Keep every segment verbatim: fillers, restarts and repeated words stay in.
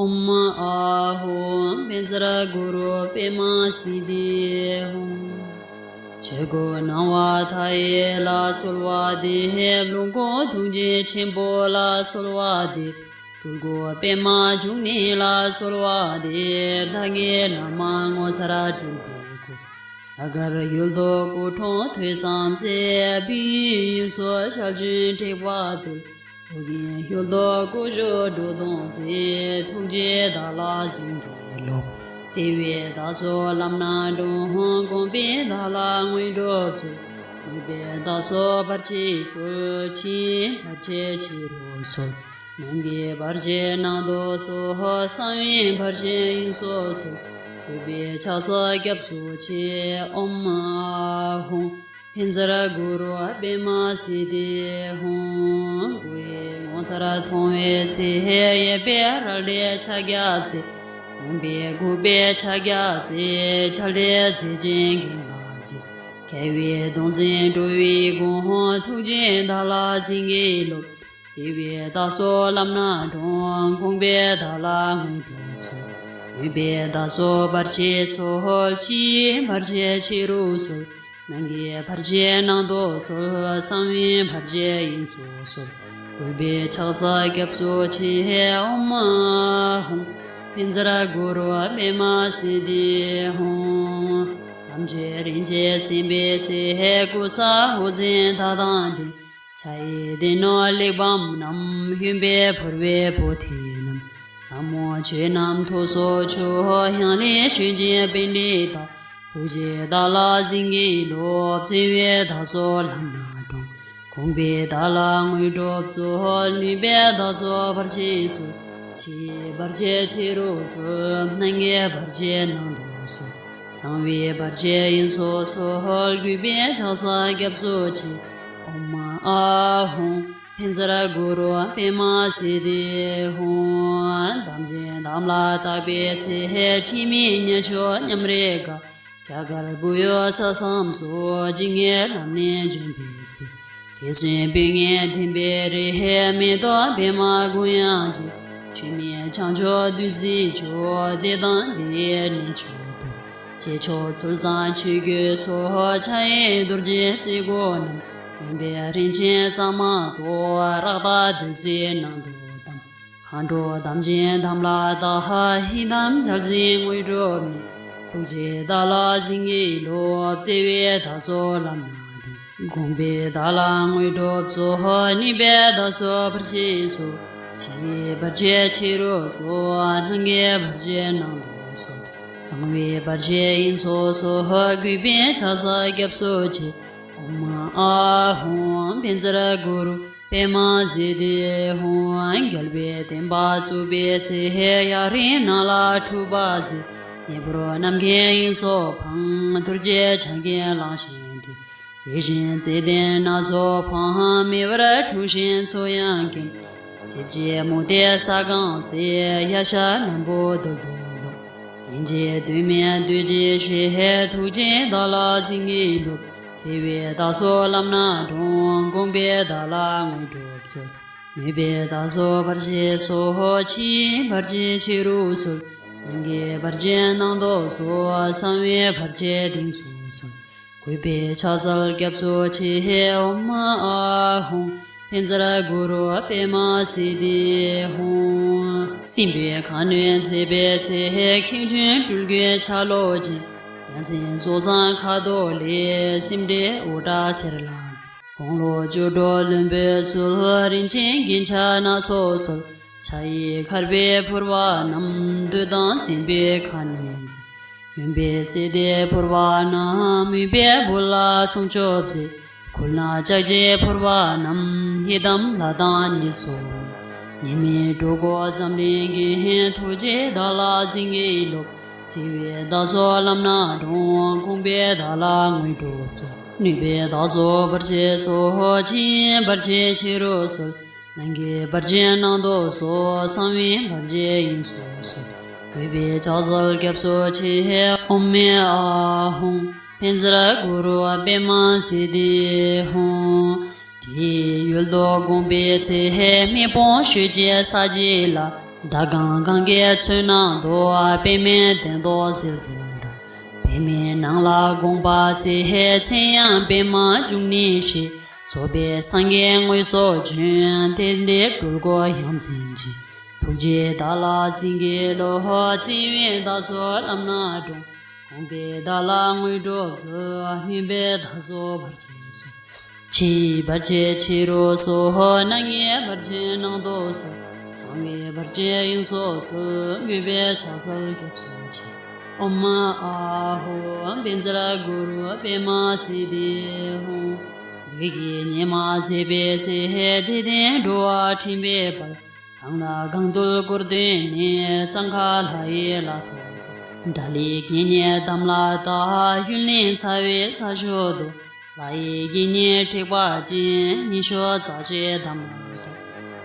ཨོཾ་ཨཱཿཧཱུྃ་བཛྲ་གུ་རུ་པདྨ་སིདྡྷི་ཧཱུྃ། ཆོས་སྐུ་སྣང་བ་མཐའ་ཡས་ལ་གསོལ་བ་འདེབས། ལོངས་སྐུ་ཐུགས་རྗེ་ཆེན་པོ་ལ་གསོལ་བ་འདེབས། སྤྲུལ་སྐུ་པདྨ་འབྱུང་གནས་ལ་གསོལ་བ་འདེབས། བདག་གི་བླ་མ་ངོ་མཚར་སྤྲུལ་པའི་སྐུ། རྒྱ་གར་ཡུལ་དུ་སྐུ་འཁྲུངས་ཐོས་བསམ་མཛད། བོད་ཡུལ་དབུས་སུ་ཞལ་བྱོན་དྲེགས་པ་བཏུལ། ཨོ་རྒྱན་ཡུལ་དུ་སྐུ་བཞུགས་འགྲོ་དོན་མཛད། ཐུགས་རྗེས་བདག་ལ་བྱིན་གྱིས་རློབས། བརྩེ་བས་བདག་སོགས་ལམ་སྣ་དྲོངས། དགོངས་པས་བདག་ལ་དངོས་གྲུབ་སྩོལ། ནུས་པས་བདག་སོགས་བར་ཆད་སོལ། ཕྱི་ཡི་བར་ཆད་ཕྱི་རུ་སོལ། ནང་གི་བར་ཆད་ནང་དུ་སོལ། གསང་བའི་བར་ཆད་དབྱིངས་སུ་སོལ། གུས་པས་ཕྱག་འཚལ་སྐྱབས་སུ་མཆི། ཨོཾ་ཨཱཿཧཱུྃ་བཛྲ་གུ་རུ་པདྨ་སིདྡྷི་ཧཱུྃ། སྐུ་ཡི་ངོ་མཚར་མཐོང་བའི་ཚེ། གཡས་པས་རལ་གྲིའི་ཕྱག་རྒྱ་མཛད། གཡོན་པས་འགུགས་པའི་ཕྱག་རྒྱ་མཛད། ཕྱག་རྒྱའི་རྫས་ཅན་གྱེན་ལ་གཟིགས། རྒྱལ་བའི་གདུང་འཛིན་འགྲོ་བའི་མགོན། ཐུགས་རྗེས་བདག་ལ་བྱིན་གྱིས་རློབས། བརྩེ་བས་བདག་སོགས་ལམ་སྣ་དྲོངས། དགོངས་པས་བདག་ལ་དངོས་གྲུབ་སྩོལ། ནུས་པས་བདག་སོགས་བར་ཆད་སོལ། ཕྱི་ཡི་བར་ཆད་ཕྱི་རུ་སོལ། ནང་གི་བར་ཆད་ནང་དུ་སོལ། གསང་བའི་བར་ཆད་དབྱིངས་སུ་སོལ། གུས་པས་ཕྱག་འཚལ་སྐྱབས་སུ་མཆི། ཨོཾ་ཨཱཿཧཱུྃ་བཛྲ་གུ་རུ་པདྨ་སིདྡྷི་ཧཱུྃ། དམ་ཆོས་རིན་ཆེན་གསན་པའི་ཚེ། ཀུ་ས་འོད་ཟེར་མཐའ་དང་ལྡན། ཕྱག་གཡས་སྡེ་སྣོད་གླེགས་བམ་བསྣམས། གཡོན་པས་ཕུར་པའི་པོ་ཏི་བསྣམས། ཟབ་མོ་ཆོས་རྣམས་ཐུགས་སུ་ཆུད། གཡང་ལས་ཞོན་ཅིང་པཎྜི་ཏ། ཐུགས་རྗེས་བདག་ལ་བྱིན་གྱིས་རློབས། བརྩེ་བས་བདག་སོགས་ལམ་སྣ་དྲོངས། དགོངས་པས་བདག་ལ་དངོས་གྲུབ་སྩོལ། ནུས་པས་བདག་སོགས་བར་ཆད་སོལ། ཕྱི་ཡི་བར་ཆད་ཕྱི་རུ་སོལ། ནང་གི་བར་ཆད་ནང་དུ་སོལ། གསང་བའི་བར་ཆད་དབྱིངས་སུ་སོལ། གུས་པས་ཕྱག་འཚལ་སྐྱབས་སུ་མཆི། ཨོཾ་ཨཱཿཧཱུྃ་བཛྲ་གུ་རུ་པདྨ་སིདྡྷི་ཧཱུྃ། དམ་ཅན་དམ་ལ་བཏགས་པའི་ཚེ། དྲི་མེད་མཉེས་མཆོག་ཉམས་རེ་དགའ། རྒྱ་གར་བོད་ཡུལ་ས་མཚམས་སུ། ཇི་སྙེད་ལམ་ནས་བྱོན་པའི་ཚེ། དེ་ཚུན་བོད་ངན་འདུན་པའི་རིགས། མེ་ཏོག་པདྨ་དགུང་ཡང་རྒྱས། ཆོས་མེད་བྱང་ཕྱོགས་བདུད་རྩིའི་ཆུ། བདེ་དང་བདེ་བའི་གནས་མཆོག་ཏུ། སྐྱེས་མཆོག་ཚུལ་བཟང་ཆོས་གོས་སོགས། ཕྱག་གཡས་རྡོ་རྗེ་རྩེ་དགུ་བསྣམས། གཡོན་པས་རིན་ཆེན་ཟ་མ་ཏོག། རཀྟ་བདུད་རྩིའི་ནང་དུ་བསྡམས། མཁའ་འགྲོ་དམ་ཅན་དམ་ལ་བཏགས། ཡི་དམ་རྒྱལ་སྲས་དངོས་གྲུབ་བརྙེས། ཐུགས་རྗེས་བདག་ལ་བྱིན་གྱིས་རློབས། བརྩེ་བས་བདག་སོགས་ལམ་སྣ་དྲོངས། དགོངས་པས་བདག་ལ་དངོས་གྲུབ་སྩོལ། ནུས་པས་བདག་སོགས་བར་ཆད་སོལ། ཕྱི་ཡི་བར་ཆད་ཕྱི་རུ་སོལ། ནང་གི་བར་ཆད་ནང་དུ་སོལ། གསང་བའི་བར་ཆད་དབྱིངས་སུ་སོལ། གུས་པས་ཕྱག་འཚལ་སྐྱབས་སུ་མཆི། ཨོཾ་ཨཱཿཧཱུྃ་བཛྲ་གུ་རུ་པདྨ་སིདྡྷི་ཧཱུྃ། རྒྱལ་བའི་བསྟན་པ་བཙུགས་པའི་ཚེ། གཡའ་རིའི་ནང་ལ་འཁྲུག་པ་བཟོས། གཉན་པོར་རྣམ་མཁྱེན་དབྱིངས་སུ་འཕངས། ཐུགས་རྗེས་ཕྱག་གཡས་གླང་ཆེན་བསྒྲེངས། ཡིད་བཞིན་བརྩེ་ལྡན་སྣ་ཚོགས་འཕངས། མེ་འབར་འཁྲུགས་ཤིང་མཚོ་ཡང་སྐེམས། གསེར་གྱི་མུ་ཏིག་ས་གང་བསྲེགས། གཡའ་ཤ་རྣོན་པོ་རྡུལ་དུ་བརླག། གཏན་གྱི་དོན་མེད་བདུད་ཀྱི་གཤེད། ཐུགས་རྗེས་བདག་ལ་བྱིན་གྱིས་རློབས། བརྩེ་བས་བདག་སོགས་ལམ་སྣ་དྲོངས། དགོངས་པས་བདག་ལ་དངོས་གྲུབ་སྩོལ། ནུས་པས་བདག་སོགས་བར་ཆད་སོལ། ཕྱི་ཡི་བར་ཆད་ཕྱི་རུ་སོལ། ནང་གི་བར་ཆད་ནང་དུ་སོལ། གསང་བའི་བར་ཆད་དབྱིངས་སུ་སོལ། གུས་པས་ཕྱག་འཚལ་སྐྱབས་སུ་མཆི། ཨོཾ་ཨཱཿཧཱུྃ་བཛྲ་གུ་རུ་པདྨ་སིདྡྷི་ཧཱུྃ། སྲིན་པོའི་ཁ་གནོན་མཛད་པའི་ཚེ། ཁྱེའུ་ཆུང་སྤྲུལ་སྐུའི་ཆ་ལུགས་ཅན། ཡ་མཚན་རྫོགས་བཟང་ཁ་དོག་ལེགས། སེམས་འདྲེན་འུར་སྒྲ་སེར་ལ་ཟེར། དགུང་ལོ་བཅུ་དྲུག་ལོན་པའི་ཚུལ། རིན་ཆེན་རྒྱན་ཆ་སྣ་ཚོགས་གསོལ། ཕྱག་གཡས་མཁར་བའི་ཕུར་པ་བསྣམས། བདུད་དང་སྲིན་པོའི་ཁ་གནོན་མཛད། གཡོན་པས་སེ་བསྡད་ཕུར་པ་བསྣམས། མོས་པའི་བུ་ལ་སྲུང་སྐྱོབ་མཛད། ཁུ་ནག་ལྕགས་ཀྱི་ཕུར་པ་བསྣམས། ཡི་དམ་ལྷ་དང་གཉིས་སུ་མེད། ཉི་མའི་འགྲོ་སྒོ་འཛམ་གླིང་རྒྱན། ཐུགས་རྗེས་བདག་ལ་བྱིན་གྱིས་རློབས། བརྩེ་བས་བདག་སོགས་ལམ་སྣ་དྲོངས། དགོངས་པས་བདག་ལ་དངོས་གྲུབ་སྩོལ། ནུས་པས་བདག་སོགས་བར་ཆད་སོལ། ཕྱི་ཡི་བར་ཆད་ཕྱི་རུ་སོལ། ནང་གི་བར་ཆད་ནང་དུ་སོལ། གསང་བའི་བར་ཆད་དབྱིངས་སུ་སོལ། གུས་པས་ཕྱག་འཚལ་སྐྱབས་སུ་མཆི། ཨོཾ་ཨཱཿཧཱུྃ་བཛྲ་གུ་རུ་པདྨ་སིདྡྷི་ཧཱུྃ། དེ་ཡི་ཡུལ་དུ་དགོངས་པའི་ཚེ། མེ་དཔུང་ཤོད་ཅིང་ས་གཞི་ལ། ཟླ་གང་གང་གི་ཚོན་ནང་དུ། པདྨའི་སྟེང་དུ་ཟིལ་གཟིལ་འདྲ། པདྨའི་ནང་ལ་དགོངས་པ་མཛད། མཚན་ཡང་པདྨ་འབྱུང་གནས་ཞེས། སོགས་པའི་སངས་རྒྱས་དངོས་སུ་བྱོན། དེ་འདྲའི་སྤྲུལ་སྐུ་ཡ་མཚན་ཅན། ཐུགས་རྗེས་བདག་ལ་བྱིན་གྱིས་རློབས། བརྩེ་བས་བདག་སོགས་ལམ་སྣ་དྲོངས། དགོངས་པས་བདག་ལ་དངོས་གྲུབ་སྩོལ། སྨོན་པས་བདག་སོགས་བར་ཆད་སོལ། ཕྱི་ཡི་བར་ཆད་ཕྱི་རུ་སོལ། ནང་གི་བར་ཆད་ནང་དུ་སོལ། གསང་བའི་བར་ཆད་དབྱིངས་སུ་སོལ། གུས་པས་ཕྱག་འཚལ་སྐྱབས་སུ་མཆི། ཨོཾ་ཨཱཿཧཱུྃ་བཛྲ་གུ་རུ་པདྨ་སིདྡྷི་ཧཱུྃ། འོད་ཀྱི་ཉི་མ་མཛེས་པའི་ཚལ། དད་ལྡན་འགྲོ་བ་འདྲེན་པའི་དཔལ། གང་ལ་གང་འདུལ་སྐུར་སྟོན་ནས། གཙང་ཁ་ལྷ་ཡི་ལྷ་ཐོག་ཏུ། དགྲ་ལྷའི་དགེ་བསྙེན་དམ་ལ་བཏགས། གཡུལ་ལས་ཚ་བའི་ས་ཕྱོགས་སུ། ལྷ་ཡི་དགེ་བསྙེན་དྲེགས་པ་ཅན། ཉི་ཤུ་རྩ་གཅིག་དམ་ལ་བཏགས།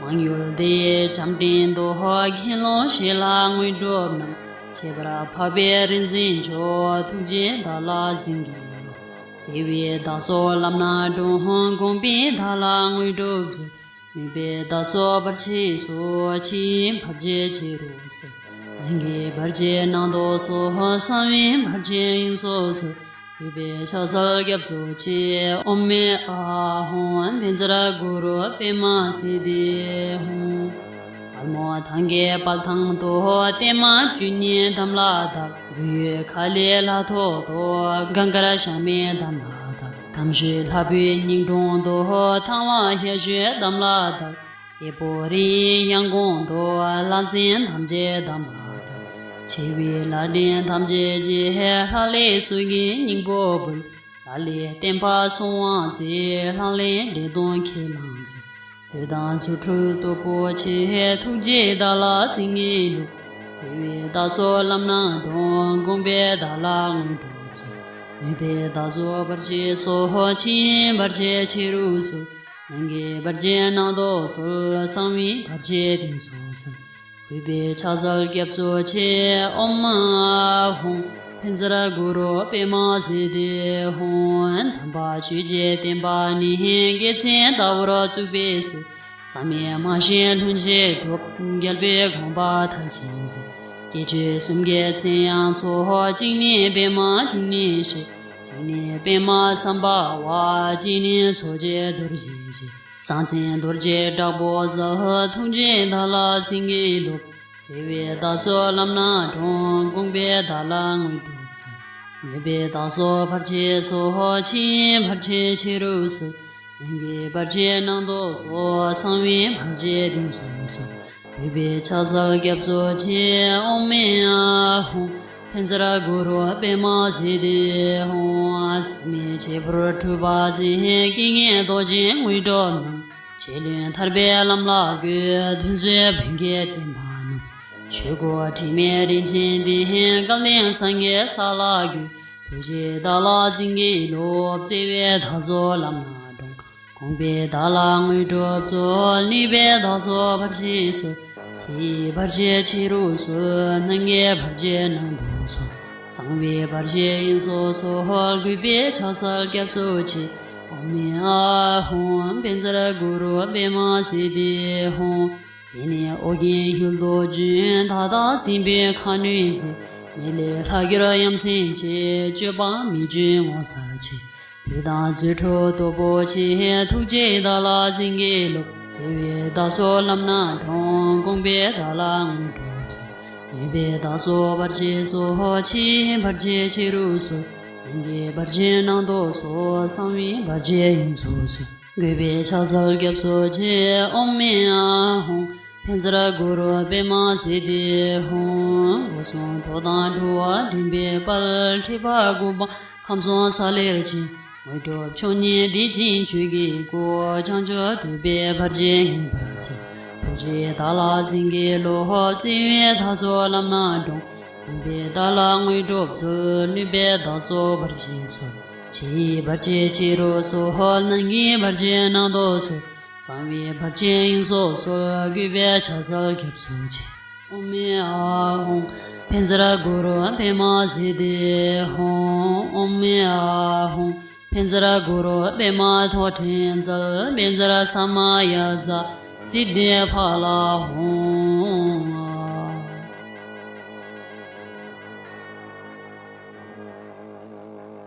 མང་ཡུལ་དེ་ཡི་བྱམས་སྤྲིན་དུ། དགེ་སློང་ཞིག་ལ་དངོས་གྲུབ་གནང་། ཁྱད་པར་འཕགས་པའི་རིག་འཛིན་མཆོག། ཐུགས་རྗེས་བདག་ལ་བྱིན་གྱིས་རློབས། བརྩེ་བས་བདག་སོགས་ལམ་སྣ་དྲོངས། དགོངས་པས་བདག་ལ་དངོས་གྲུབ་སྩོལ། སྨོན་པས་བདག་སོགས་བར་ཆད་སོལ། ཕྱི་ཡི་བར་ཆད་ཕྱི་རུ་སོལ། ནང་གི་བར་ཆད་ནང་དུ་སོལ། གསང་བའི་བར་ཆད་དབྱིངས་སུ་སོལ། གུས་པས་ཕྱག་འཚལ་སྐྱབས་སུ་མཆི། ཨོཾ་ཨཱཿཧཱུྃ་བཛྲ་གུ་རུ་པདྨ་སིདྡྷི་ཧཱུྃ། དཔལ་མོ་ཐང་གའི་དཔལ་ཐང་དུ། བརྟན་མ་བཅུ་གཉིས་དམ་ལ་བཏགས། བོད་ཡུལ་ཁ་ལའི་ལྷ་ཐོག་ཏུ། གངས་དཀར་ཞྭ་མོའི་དམ་ལ་བཏགས། དམ་ཆོས་ལྷ་བུའི་སྙིང་དྲུང་དུ། ཐང་བ་ཧེ་ཤོད་དམ་ལ་བཏགས། ཧས་པོ་རི་ཡི་ཡང་གོང་དུ། ལྷ་སྲིན་ཐམས་ཅད་དམ་ལ་བཏགས། ཆེ་བའི་ལྷ་འདྲེ་ཐམས་ཅད་ཀྱིས། ལྷ་ལས་སྲོག་གི་སྙིང་པོ་འབུལ། ལྷ་ལས་བསྟན་པ་སྲུང་བར་མཛད། ལྷང་ལེན་འདྲེ་གདོན་ཁས་བླངས་མཛད། འདོད་དང་རྫུ་འཕྲུལ་སྟུག་པོ་ཆེ། ཐུགས་རྗེས་བདག་ལ་བྱིན་གྱིས་རློབས། བརྩེ་བས་བདག་སོགས་ལམ་སྣ་དྲོངས། དགོངས་པས་བདག་ལ་དངོས་གྲུབ་སྩོལ། སྨོན་པས་བདག་སོགས་བར་ཆད་སོལ། ཕྱི་ཡི་བར་ཆད་ཕྱི་རུ་སོལ། ནང་གི་བར་ཆད་ནང་དུ་སོལ། གསང་བའི་བར་ཆད་དབྱིངས་སུ་སོལ། གུས་པས་ཕྱག་འཚལ་སྐྱབས་སུ་མཆི། ཨོཾ་ཨཱཿཧཱུྃ་བཛྲ་གུ་རུ་པདྨ་སིདྡྷི་ཧཱུྃ། དམ་པ་ཆོས་ཀྱི་བསྟན་པ་ནི། རྒྱལ་མཚན་ལྟ་བུར་བཙུགས་པའི་ཚེ། བསམ་ཡས་མ་བཞེངས་ལྷུན་གྱིས་གྲུབ། རྒྱལ་པོའི་དགོངས་པ་མཐར་ཕྱིན་མཛད། སྐྱེ་མཆེད་གསུམ་གྱི་མཚན་ཡང་ཚོགས། གཅིག་ནི་པདྨ་འབྱུང་གནས་ཞེས། གཅིག་ནི་པདྨ་སམྦྷ་ཝ། གཅིག་ནི་མཚོ་སྐྱེས་རྡོ་རྗེ་ཞེས། གསང་མཚན་རྡོ་རྗེ་དྲག་པོ་རྩལ། ཐུགས་རྗེས་བདག་ལ་བྱིན་གྱིས་རློབས། བརྩེ་བས་བདག་སོགས་ལམ་སྣ་དྲོངས། དགོངས་པས་བདག་ལ་དངོས་གྲུབ་སྩོལ། སྨོན་པས་བདག་སོགས་བར་ཆད་སོལ། ཕྱི་ཡི་བར་ཆད་ཕྱི་རུ་སོལ། ནང་གི་བར་ཆད་ནང་དུ་སོལ། གསང་བའི་བར་ཆད་དབྱིངས་སུ་སོལ། གུས་པས་ཕྱག་འཚལ་སྐྱབས་སུ་མཆི། ཨོཾ་ཨཱཿཧཱུྃ་བཛྲ་གུ་རུ་པདྨ་སིདྡྷི་ཧཱུྃ། བསམ་ཡས་བྱད་པུར་འཁྲུགས་པ་ཟིན། དཀྱིལ་ངེས་རྡོ་རྗེའི་དངོས་གྲུབ་གནང་། རྗེ་བློན་ཐར་པའི་ལམ་ལ་བཀོད། དོན་མཛོད་བོན་གྱི་བསྟན་པ་བསྣམས། ཆོས་སྐུ་དྲི་མེད་རིན་ཆེན་ལྡན། བཀའ་བློན་སངས་རྒྱས་ས་ལ་བཀོད། ཐུགས་རྗེས་བདག་ལ་བྱིན་གྱིས་རློབས། བརྩེ་བས་བདག་སོགས་ལམ་སྣ་དྲོངས། དགོངས་པས་བདག་ལ་དངོས་གྲུབ་སྩོལ། ནུས་པས་བདག་སོགས་བར་ཆད་སོལ། ཕྱི་ཡི་བར་ཆད་ཕྱི་རུ་སོལ། ནང་གི་བར་ཆད་ནང་དུ་སོལ། གསང་བའི་བར་ཆད་དབྱིངས་སུ་སོལ། གུས་པས་ཕྱག་འཚལ་སྐྱབས་སུ་མཆི། ཨོཾ་ཨཱཿཧཱུྃ་བཛྲ་གུ་རུ་པདྨ་སིདྡྷི་ཧཱུྃ། དེ་ནས་ཨོ་རྒྱན་ཡུལ་དུ་བྱོན། ད་ལྟ་སྲིད་པའི་ཁ་གནོན་མཛད། མི་ལས་ལྷག་གྱུར་ཡ་མཚན་ཆེ། སྤྱོད་པ་མི་སྤྱོད་ངོ་མཚར་ཆེ། དུས་དང་རྫུ་འཕྲུལ་སྟུག་པོ་ཆེ། ཐུགས་རྗེས་བདག་ལ་བྱིན་གྱིས་རློབས། བརྩེ་བས་བདག་སོགས་ལམ་སྣ་དྲོངས། དགོངས་པས་བདག་ལ་དངོས་གྲུབ་སྩོལ། སྨོན་པས་བདག་སོགས་བར་ཆད་སོལ། ཕྱི་ཡི་བར་ཆད་ཕྱི་རུ་སོལ། ནང་གི་བར་ཆད་ནང་དུ་སོལ། གསང་བའི་བར་ཆད་དབྱིངས་སུ་སོལ། གུས་པས་ཕྱག་འཚལ་སྐྱབས་སུ་མཆི། ཨོཾ་ཨཱཿཧཱུྃ་བཛྲ་གུ་རུ་པདྨ་སིདྡྷི་ཧཱུྃ། སྒོ་གསུམ་གྲོགས་དང་གྲོགས་པ་འདྲེན་པའི་དཔལ། ཐེག་པ་དགུ་པ་ཁམས་གསུམ་ས་ལེར་མཆིས། དངོས་གྲུབ་མཆོག་བརྙེས་བདེ་ཆེན་ཆོས་ཀྱི་སྐུ། བྱང་ཆུབ་སྒྲུབ་པའི་བར་ཆད་ངེས་པར་སེལ། ཐུགས་རྗེས་བདག་ལ་བྱིན་གྱིས་རློབས། བརྩེ་བས་བདག་སོགས་ལམ་སྣ་དྲོངས། དགོངས་པས་བདག་ལ་དངོས་གྲུབ་སྩོལ། ནུས་པས་བདག་སོགས་བར་ཆད་སོལ། ཕྱི་ཡི་བར་ཆད་ཕྱི་རུ་སོལ། ནང་གི་བར་ཆད་ནང་དུ་སོལ། གསང་བའི་བར་ཆད་དབྱིངས་སུ་སོལ། གུས་པས་ཕྱག་འཚལ་སྐྱབས་སུ་མཆི། ཨོཾ་ཨཱཿཧཱུྃ་བཛྲ་གུ་རུ་པདྨ་སིདྡྷི་ཧཱུྃ། ཨོཾ་ཨཱཿཧཱུྃ་བཛྲ་གུ་རུ་པདྨ་ཐོད་ཕྲེང་རྩལ། བཛྲ་ས་མ་ཡ་ཛཿསིདྡྷི་ཕ་ལ་ཧཱུྃ།